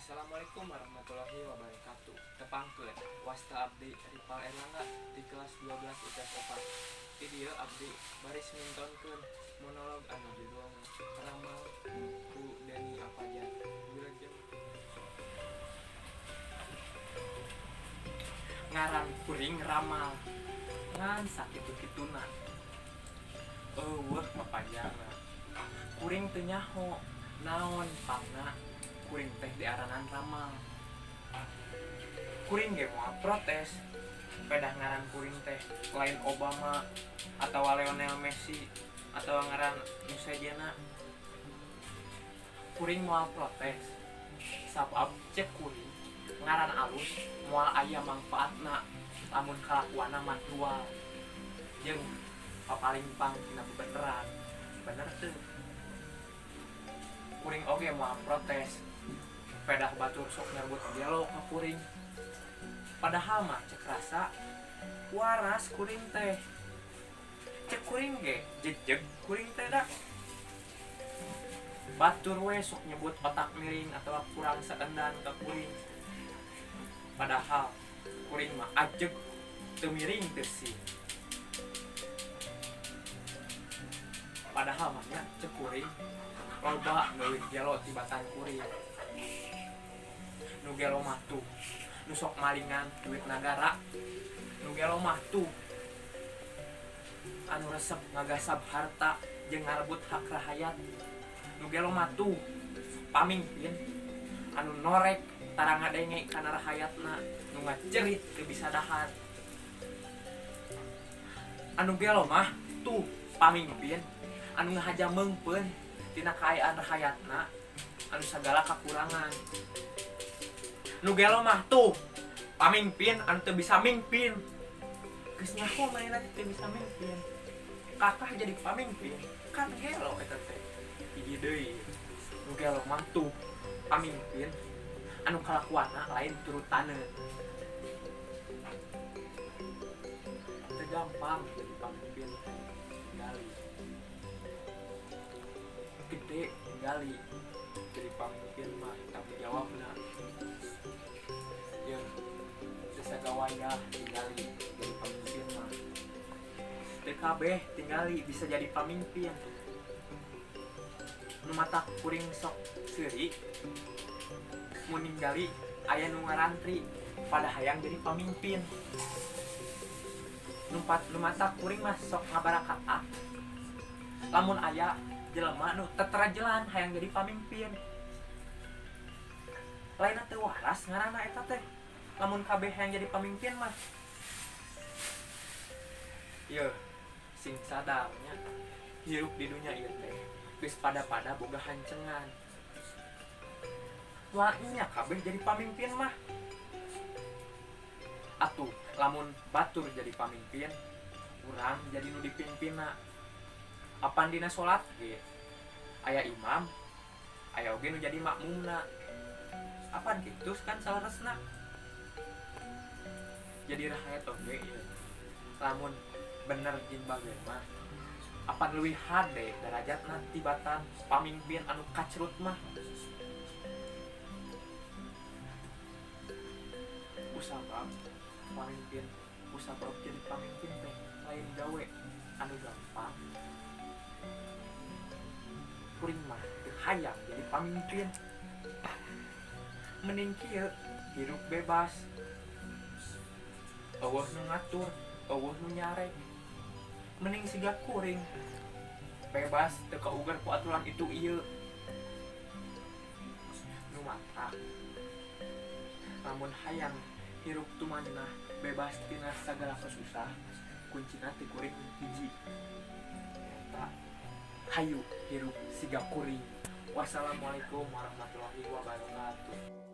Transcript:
Assalamualaikum warahmatullahi wabarakatuh. Tepangkeun, wasta abdi Ripal Erlangga di kelas 12 IPS 4. Di dieu abdi baris mintonkeun monolog anu judulna Ramal ku Deni Apajar. Wilujeng. Ngaran kuring ramal ngan sakitu-kituna. Eueuh papanjangna. Kuring teu nyaho naon pangna kuring teh diaranan ramal. Kuring ge moal protes pedah ngaran kuring teh lain Obama atau Lionel Messi atau ngaran nu sejenna. Kuring moal protes sabab cek kuring ngaran alus moal aya mangfaatna lamun kalakuanna mah dual jeung papalimpang tina bebeneran. Bener teu? Kuring oge moal protes pedah batur sok nyerbut gelo ka kuring, padahal mah cek rasa waras kuring teh. Cek kuring ge jejeg kuring teh da batur we sok nyebut otak miring atau kurang seendan ka kuring, padahal kuring mah ajeg teu miring teu sih. Padahal mah nya cek kuring loba leuwih gelo tibatan kuring. Nu gelo mah tuh nu sok malingan duit nagara, nu gelo mah tuh anu resep ngagasab harta jeung ngarebut hak rahayat, nu gelo mah tuh pamingpin anu norek tara ngadenge kana rahayatna, nu ngacerit teu bisa dahar. Anu gelo mah tuh pamingpin anu ngahaja meungpeun tina kaayaan rahayatna anu sagala kakurangan. Nu gelo mah tuh pamingpin anu teu bisa mingpin. Geus nyaho manehna teh teu bisa mingpin, kakah jadi pamingpin kan gelo eta teh. Hiji deui, nu gelo mah tuh pamingpin anu kalakuanna lain turutaneun. Teu gampang jadi pamimpin teh, gali gede gali jadi pamimpin mah tanggung jawabna. Jeung sesagawayah tinggali jadi pamimpin mah. Teu kabeh tinggali bisa jadi pamimpin. Nu mata kuring sok seuri mun ningali aya nu ngarantri pada hayang jadi pamimpin. Nu mata kuring mah sok ngabarakata lamun aya jelema nu teterajelan hayang jadi pamimpin. Lainna teu waras ngaranna eta teh lamun kabeh hayang jadi pamimpin mah. Yeuh, sing sadar nya hirup di dunya ieu teh geus pada-pada boga hancengan. Wah nya kabeh jadi pamimpin mah. Atuh lamun batur jadi pamimpin, urang jadi nu dipimpinna. Apan dina salat ge aya imam, aya oge nu jadi makmumna. Apan kitu kan saleresna. Jadi rahayat oge ieu lamun bener jeung bager mah apan leuwih hade darajatna tibatan pamimpin anu kacrut mah. Usabab pamimpin, usabab jadi pamimpin teh lain gawe anu gampang. Kuring mah teu hayang jadi pamimpin. Mending kieu hirup bebas, eueuh nu ngatur, eueuh nu nyarek. Mending siga kuring bebas teu kaugar ku aturan itu ieu. Nu mata lamun hayang hirup tumaninah bebas tina sagala kesusah, kuncina ti kuring hiji eta hayu hirup siga kuring. Wassalamualaikum warahmatullahi wabarakatuh.